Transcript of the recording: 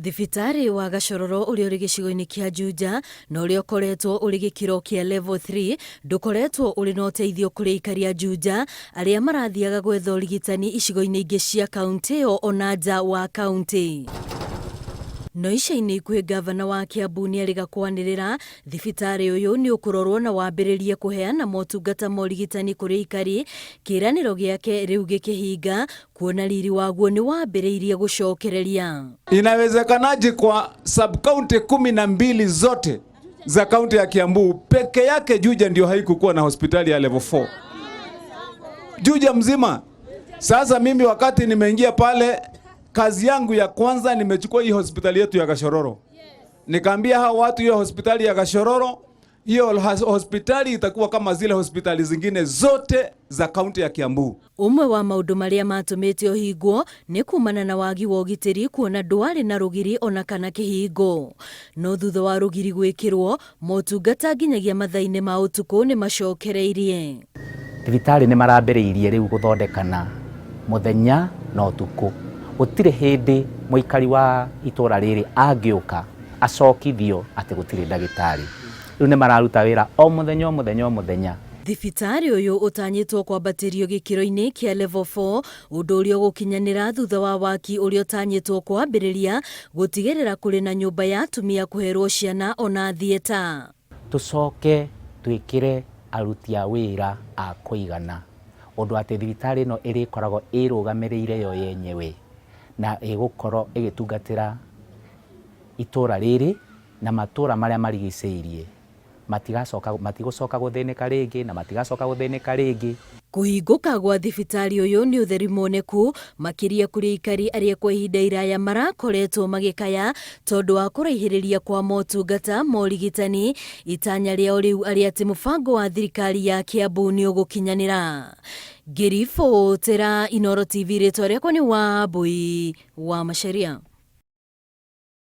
Thibitarĩ wa Gachororo ũrĩa ũrĩ gĩcigo-inĩ kĩa Juja na ũrĩa ũkoretwo ũrĩ gĩkĩro kĩa level 3 ndũkoretwo ũrĩ na ũteithio kũrĩ aikari a Juja arĩa marathiaga gwetha ũrigitani icigo-inĩ ingĩ cia kauntĩ ĩyo ona nja wa kauntĩ. No ica-inĩ ikuhĩ ngavana wa Kiambu nĩerĩga kwanĩrĩra thibitarĩ ũyũ nĩ ũkũrorwo na wambĩrĩrie kũheana motungata ma ũrigitani kũrĩ aikari, kĩĩranĩro gĩake rĩu gĩkĩhinga kuona riri waguo nĩ wambĩrĩirie gũcokereria. Inawezekanaje kwa sub county 12 zote za kaunti ya Kiambu peke yake Juja ndio haikukuwa na hospitali ya level 4? Juja mzima. Sasa mimi wakati nimeingia pale, kazi yangu ya kwanza nimechukua hii hospitali yetu ya Gachororo. Nikaambia hao watu hiyo hospitali ya Gachororo, hiyo hospitali itakuwa kama zile hospitali zingine zote za kaunti ya Kiambu. Ũmwe wa maũndũ marĩa matũmĩte ũhingwo nĩ kumana na wagi wa ũgitĩri kuona ndwarĩ na rũgiri ona kana kĩhingo. No thutha wa rũgiri gwĩkĩrwo, motungata nginyagia mathaa-inĩ ma ũtukũ nĩ macokereirie. Thibitarĩ nĩ marambĩrĩirie rĩu gũthondekana mũthenya na ũtukũ. Gũtirĩ hĩndĩ mũikari wa itũra rĩrĩ angĩũka acokithio atĩ gũtirĩ ndagĩtarĩ. Rĩu nĩ mararuta wĩra o mũthenya o mũthenya o mũthenya. Thibitarĩ ũyũ ũtanyĩtwo kwambatĩrio gĩkĩro-inĩ kĩa level 4 ũndũ ũrĩa ũgũkinyanĩra thutha wa waki ũrĩa ũtanyĩtwo kwambĩrĩria gũtigĩrĩra kũrĩ na nyũmba ya atumia kũherwo ciana ona thieta. Tũcoke twĩkĩre aruti a wĩra a kũigana ũndũ atĩ thibitarĩ ĩno ĩrĩkoragwo ĩrũgamĩrĩire yo yenyewe na ĩgũkorwo ĩgĩtungatĩra itũra rĩrĩ na matũra marĩa marigicĩirie. Matigacoka matigũcoka gũthĩnĩka rĩngĩ na matigacoka gũthĩnĩka rĩngĩ. Kũhingũka gwa thibitarĩ ũyũ nĩ ũtheri muoneku makĩria kũrĩ aikari arĩa kwa ihinda iraya marakoretwo magĩkaya tondũ wa kũraihĩrĩria kwa motungata ma ũrigitani. Itanya rĩao rĩu arĩ atĩ mũbango wa thirikari ya Kiambu nĩ ũgũkinyanĩra. Ngĩribotera Inooro TV, rĩtwa rĩakwa nĩ Wambui wa Macharia.